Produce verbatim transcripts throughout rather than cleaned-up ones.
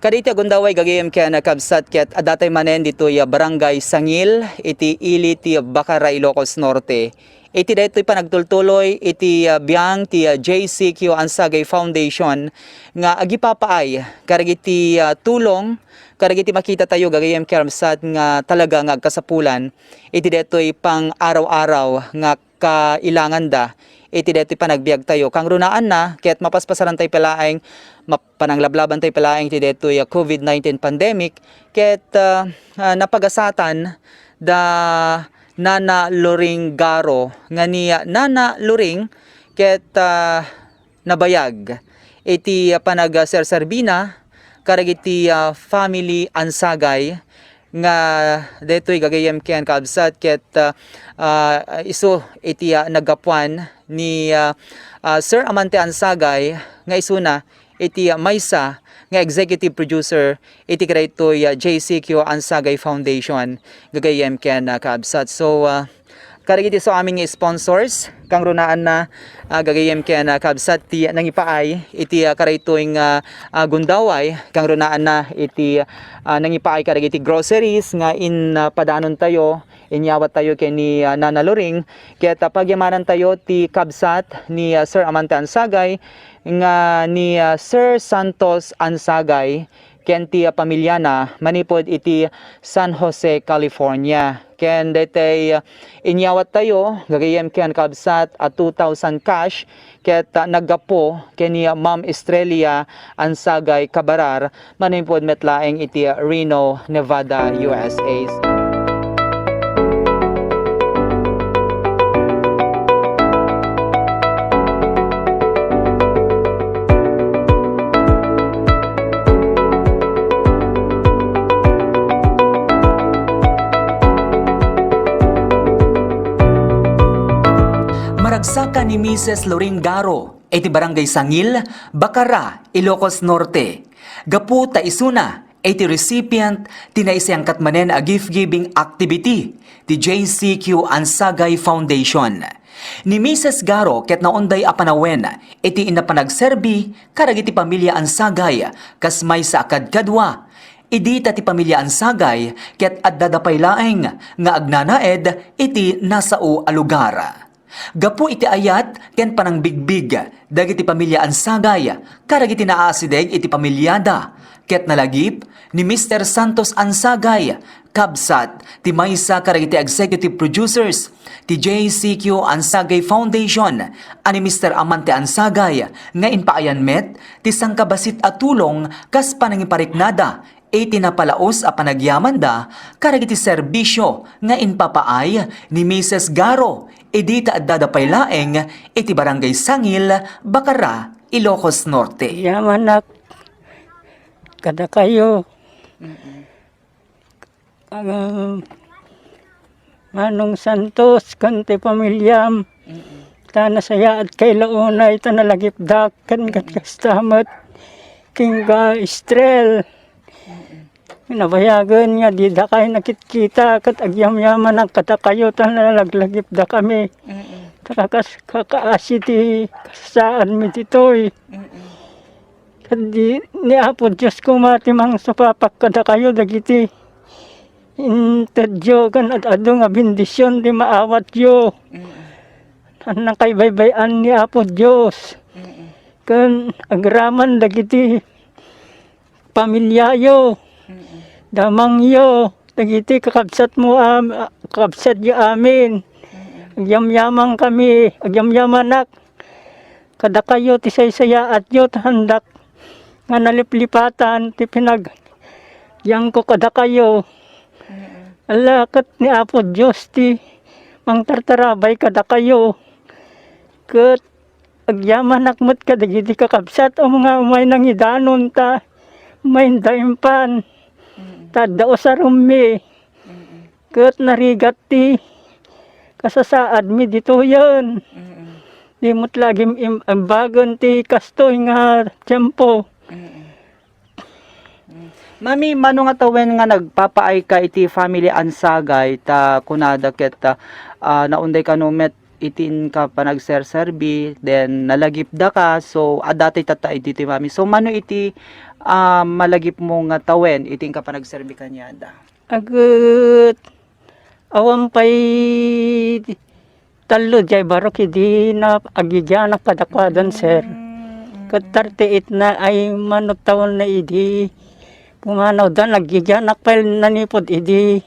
Kadaytoy a gundaway gagayyem ken kabsat ket adda tay manen ditoy, ah, Barangay Sangil iti ili ti Bacara, Ilocos Norte. Iti daytoy panagtultuloy iti, ah, biang ti, ah, J C Q Ansagay Foundation nga agipapaay kadagiti, ah, tulong kadagiti makitatayo gagayyem ken kabsat nga talaga nga agkasapulan iti daytoy pang-araw-araw nga kailanganda iti daytoy panagbiagtayo. Kangrunaanna ket mapaspasaran tay pay laeng, map-, pananglablabantay pay laeng iti daytoy, ah, covid nineteen pandemic ket, ah, ah, napagasatan da Nana Loring Garo nga ni, ah, Nana Loring ket, ah, nabayag iti panagserserbina kadagiti, ah, family Ansagay nga daytoy gagayyem ken kabsat ket, ah, ah, isu iti, ah, naggapuan ni, ah, ah, Sir Amante Ansagay nga isuna iti, ah, maysa nga executive producer iti kadaytoy, ah, J C Q Ansagay Foundation gagayyem ken, ah, kabsat. So, ah, kadagiti isu amin nga sponsors, kangrunaanna, ah, gagayyem ken, ah, kabsat ti nangipaay iti, ah, kadaytoy nga, ah, gundaway, kangrunaanna iti, ah, nangipaay kadagiti groceries nga in, ah, padanontayo, inyawattayo ken ni, ah, Nana Loring, ket, ah, pagyamanantayo ti kabsat ni, ah, Sir Amante Ansagay nga ni, ah, Sir Santos Ansagay ken ti, ah, pamiliana manipud iti San Jose, California. Ken daytoy, ah, inyawattayo gagayyem ken kabsat a two thousand cash ket, ah, naggapu ken ni, ah, Ma'am Estrella Ansagay Cabarar manipud met laeng iti Reno, Nevada, U S A. Maragsaka ni Misis Loring Garo iti Barangay Sangil, Bacara, Ilocos Norte. Gapu ta isuna iti recipient ti naisayangkat manen a gift-giving activity ti J C Q Ansagay Foundation. Ni Misis Garo ket naunday a panawen iti inna panagserbi kadagiti pamilya Ansagay kas maysa a kadkadua. Idi ta ti pamilya Ansagay ket addada pay laeng nga agnanaed iti nasao a lugar. Gapu iti ayat ken panangbigbig dagiti pamilya Ansagay kadagiti naasideg iti pamilyada, ket nalagip ni Mister Santos Ansagay, kabsat ti maysa kadagiti executive producers ti J C Q Ansagay Foundation a ni Mister Amante Ansagay, nga impaayan met ti sangkabassit a tulong kas panangipariknada iti napalaus a panagyamanda kadagiti serbisio nga impapaay ni Misis Garo idi ta addada pay laeng iti Barangay Sangil, Bacara, Ilocos Norte. Yamanak kadakayo. Mm-mm. Ah, Manong Santos, ken ti pamilyam. Mm-mm. Ta nasayaat kay launay, ta nalagipdak, ken ket kasta met ken Ga Estrel. Mm-mm. Nabayagen nga didakay nakitkita, ket agyamyamanak kadakayo, ta nalaglagipdakami. Mm-mm. Ta kakas-, kakaasi ti kasasaadmi ditoy. Mm-mm. Ket di, ni Apo Dios koma ti mangsupapak kadakayo dagiti intedyo ken ad-adu nga bendision ti maawatyo. Mm-mm. Tan nakaibaybay-an ni Apo Dios. Mm-mm. Ken agraman dagiti pamilyayo, mm-mm, damangyo, dagiti kakabsatmo am-, kakabsatyo amin. Mm-mm. Agyamyamankami, agyamyamanak kadakayo ti saysayaatyo, ta handak nga naliplipatan ti pinagyangko kadakayo. Mm-mm. Ala, ket ni Apo Dios ti mangtartarabay kadakayo. Ket agyamanak met kadagiti kakabsat a nga umay nangidanon ta umayda impan. Mm-mm. Ta adda usaremmi. Mm-mm. Ket narigat ti kasasaadmi ditoyen. Mm-mm. Di met lagim im-, imbagen ti kastoy nga tiempo. Mm-mm. Mm. Mami, mano nga tawen nga nagpapaayka iti family Ansagay ta kunada ket, ah, ah, naunday kano met iti inka panagserserbi, then nalagipdaka, so, adda tay tatta idi ti mami. So, mano iti, ah, malagipmo nga tawen iti inka panagserbi kaniada? Aget, awan pay tallo jay barok idi na agigianak kadakuadan, sir. Mm, mm, Ket mm. thirty-eight na ay mano taon na idi pumanawdan, agigianak pay nanipod idi.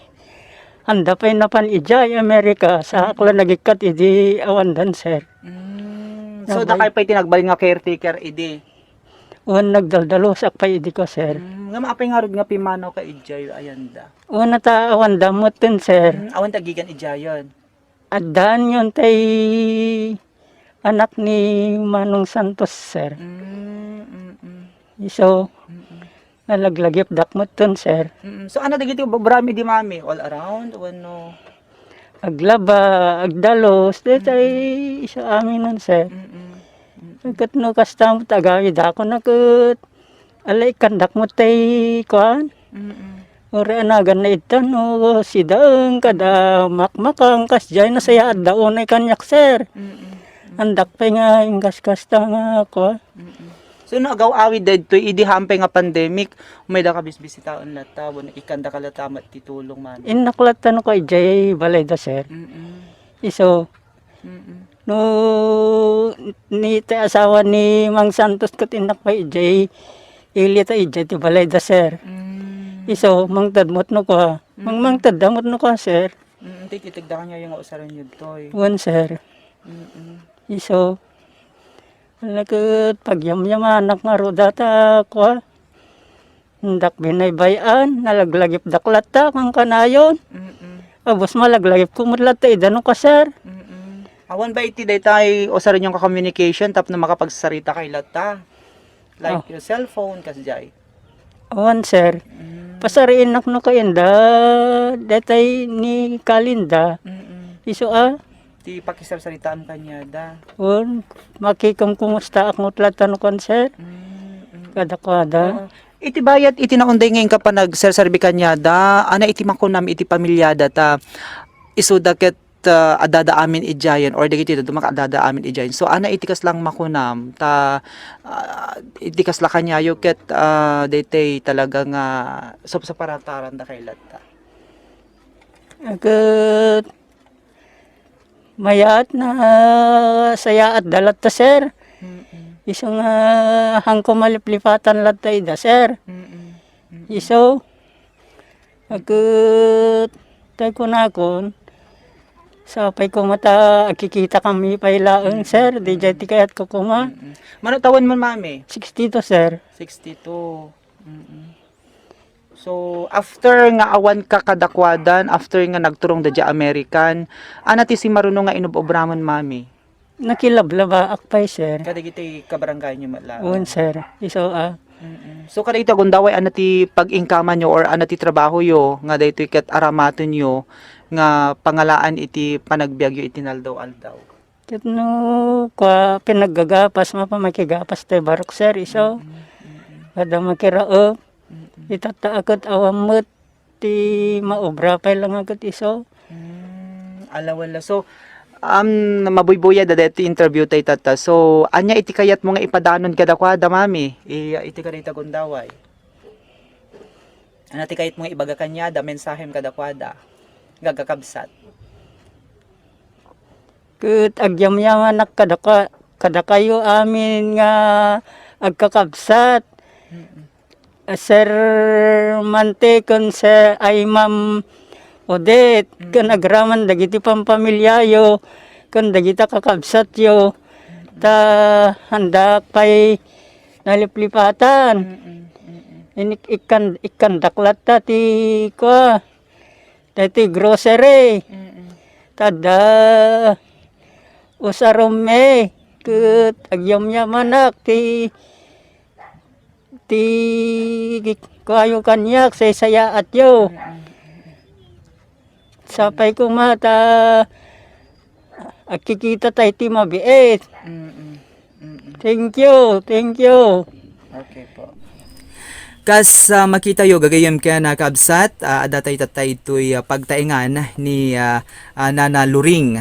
Anda pay napan idiay Amerika, saak la nagikkat idi awandan, sir. Mm. So, Nabay- dakay pay ti nagbalin nga caretaker idi? Wen, nagdaldalusak pay idi ko, sir. Mm, ngem apay ngarud nga pimanaw ka idiay ayanda? Wen, ta awanda metten, sir. Mm, awan ta agigan idiayen? Addan yon tay anak ni Manong Santos, sir. Mm, mm, mm. Isu, Mm, mm. nalaglagipdak metten, sir. Mm, so, ano dagiti ubrami di mami? All around? Wenno? Aglaba, agdalus, detay Mm, mm. isu amin non, sir. Mm, mm. Mm, mm. Ket no kasta met agawidakon a ket, ala, ikkandak met tay kuan. Mm, mm. Uray anagan na ita no sidaeng kada makmakang, kasdiay nasayaat da unay kaniak, sir. Mm, mm. Mm. Andak pay nga inkaskasta nga kuan. Mm, mm. So, no agaw-awid daytoy, idi hampay nga pandemic, umayda ka bisbisitaen latta, wenno ikkandaka latta met ti tulong, mami? Innak latta no ka idiay balayda, sir. Mm, mm. Isu, Mm. No, ni ti asawa ni Mang Santos ket innak pay idiay ili ta idiay ti balayda, sir. Mm. Isu, mangted met no kua. Mang-, Mm. mangted da met no kua, sir. Mm, ti kitigda kaniayo nga usarenyo ditoy. Wen, sir. Mm-mm. Isu, ala ket pagyamyamanak ngarud data kua. Indak binaybay-an, nalaglagipdak latta, kankanayon. Mm-mm. Abus, malaglagipko met latta ida no ka, sir. Mm-mm. Awan ba iti daytay usarenyo nga communication tapno makapagsarsarita kay latta? Like Oh. your cellphone, kasdiay? Awan, sir. Mm. Pasariinnak no ka inda, daytay ni Kalinda. Mm-mm. Isu a? Ti pakisarsaritaam kaniada. Wen, makikumkumustaak met latta no kan, sir. Mm, mm. Kadakuada. Oo. Iti bayat iti naunday nga inka panagserserbi kaniada, ania iti makunam iti pamiliada ta isuda ket, ah, addada amin idiayen or dagiti dadduma addada amin idiayen. So, ania iti kasla nga makunam ta, ah, iti kasla kaniayo ket, ah, daytoy talaga nga sapsaparataran da kay latta. Ket Mayat, nasayaat da latta, sir. Mm-mm. Isu nga hanko maliplipatan latta ida, sir. Mm-mm. Mm-mm. Isu, ket tay kunakon, sapay koma ta agkikita kami pay laeng, Mm-mm. sir. Di jay ti kayatko koma. Mm-mm. Mano tawen mo, mami? Sixty-two, sir. Sixty-two. Mm-mm. So, after nga awan ka kadakuadan, after nga nagturong da diay American, ania ti simaruno nga inub-ubramen, mami? Nakilablabaak pay, sir. Kadagiti kabarangay nyo met laeng? Wen, sir. Isu a. Mm-mm. So, kadagiti agundaway, ania ti pag-inkaman yo or ania ti trabaho yo nga daytoy ket aramaten yo nga pangalaan iti panagbiag yo iti naldaw-aldaw? Ket no, kua, pinaggagapas, mapamakigapas tay barok, sir, isu. Mm, mm, mm. Kada makiraep. Mm, mm. Itatta a ket awan met ti maobra pay la nga ket isu. Mm, ala, wala. So, um, mabuybuya da daytoy interview tay tatta. So, ania iti kayatmo nga ipadanon kadakuada, mami? I-, iti kadayta gundaway. Ania ti kayatmo nga ibaga kaniada, mensahem kadakuada, nga agkakabsat? Ket agyamyamanak kadaka-, kadakayo amin nga agkakabsat, Mm-mm. Sir Mante ken Sir, ay, Ma'am Odette, Mm-mm. ken agraman dagiti pampamiliayo, ken dagita kakabsatyo, Mm-mm. ta handak pay naliplipatan. Mm-mm. Mm-mm. Inik-, ikkan-, ikkandak latta ti, kua, daytoy grocery. Mm-mm. Ta adda usarumme ket agyamyamanak ti, ti kuayo kaniak, saysayaatyo. Mm-mm. Sapay koma ta agkikita tayo ti mabiit. Mm-mm. Mm-mm. Thank you, thank you. Okay po. Kas, ah, makitayo, gagayyem ken, ah, kabsat, ah, adda tay tatta itoy, ah, pagtaengan ni, ah, ah, Nana Loring.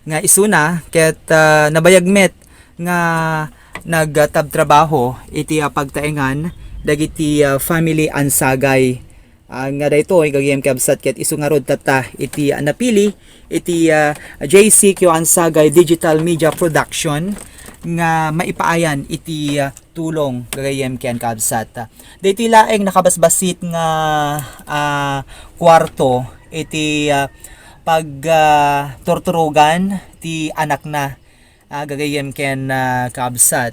nga isuna ket, ah, nabayag met nga nagtabtrabaho iti, ah, pagtaengan dagiti, ah, family Ansagay. Ah, nga daytoy, gagayyem kabsat, ket isu ngarud tatta iti, ah, napili iti, ah, J C Q Ansagay Digital Media Production nga maipaayan iti, ah, tulong, gagayyem ken kabsat. Daytoy laeng nakabasbasit nga, ah, kuarto iti, ah, pag, ah, turturogan ti anakna, ah, gagayyem ken, ah, kabsat.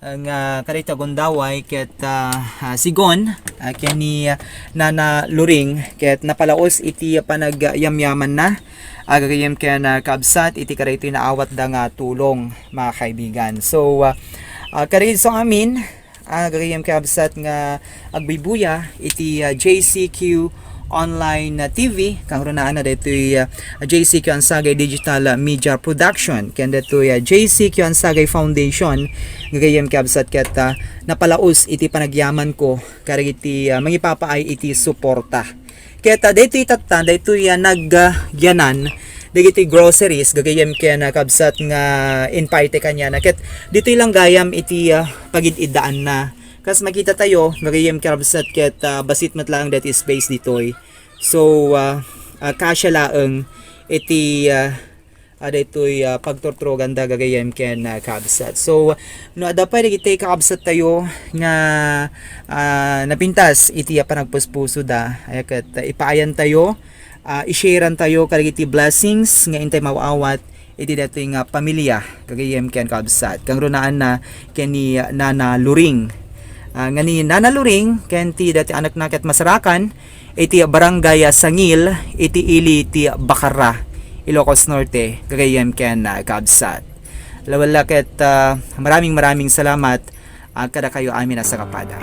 Ah, nga kadayta gundaway ket, ah, ah, sigon, ah, ken ni, ah, Nana Loring ket napalaos iti panagyamyamanna, ah, gagayyem ken, ah, kabsat iti kadaytoy naawatda nga tulong, mga kaibigan. So, ah, ah, kadaydi so amin, ah, gagayyem kabsat nga agbuybuya iti, ah, J C Q Online, ah, T V, kangrunaanna daytoy, ah, J C Q Ansagay Digital, ah, Media Production, ken daytoy, ah, J C Q Ansagay Foundation, gagayyem kabsat ket, ah, napalaos iti panagyamanko kadagiti, ah, mangipapaay iti suporta. Ket, ah, daytoy tatta, daytoy, ah, nagyanan dagiti groceries, gagayyem ken, ah, kabsat nga in parte kaniana. Ket ditoy lang gayam iti, ah, pagid-iddaanna. Kas makita tayo, gagayyem kabsat ket, ah, basit met laeng daytoy space ditoy. So, ah, ah, kasya laeng iti, ah, ah, daytoy, ah, pagturturoganda gagayyem ken, ah, kabsat. So, no adda pay dagiti kakabsat tayo nga, ah, napintas iti, ah, panagpuspusoda, ay ket, ah, ipaayan tayo, ah, i-sharean tayo kadagiti blessings nga intay maawat iti daytoy nga pamilya gagayyem ken kabsat. Kangrunaanna ken ni Nana Luring. Ah, nga ni Nana Luring ken ti daytoy anakna ket masarakan iti Barangay Sangil, iti ili ti Bacarra, Ilocos Norte, gagayyem ken, ah, kabsat. Lawella ket, ah, maraming, maraming salamat, ah, kadakayo amin a sakapada.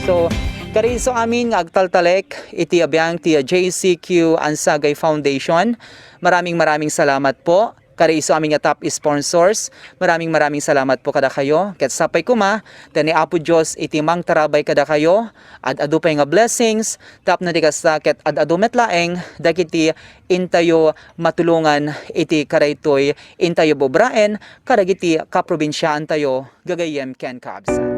So, kadaydi so amin nga agtaltalek iti abiang ti J C Q Ansagay Foundation. Maraming, maraming salamat po. Kadaydi so amin nga top sponsors, maraming, maraming salamat po kadakayo. Ket sapay koma ta ni Apo Dios iti mangtarabay kadakayo, ad-adu pay nga blessings, tapno ti kasta ket ad-adu met laeng dagiti intayo matulongan iti kadaytoy intayo bubraen kadagiti kaprobinsiaantayo gagayyem ken kaabsat.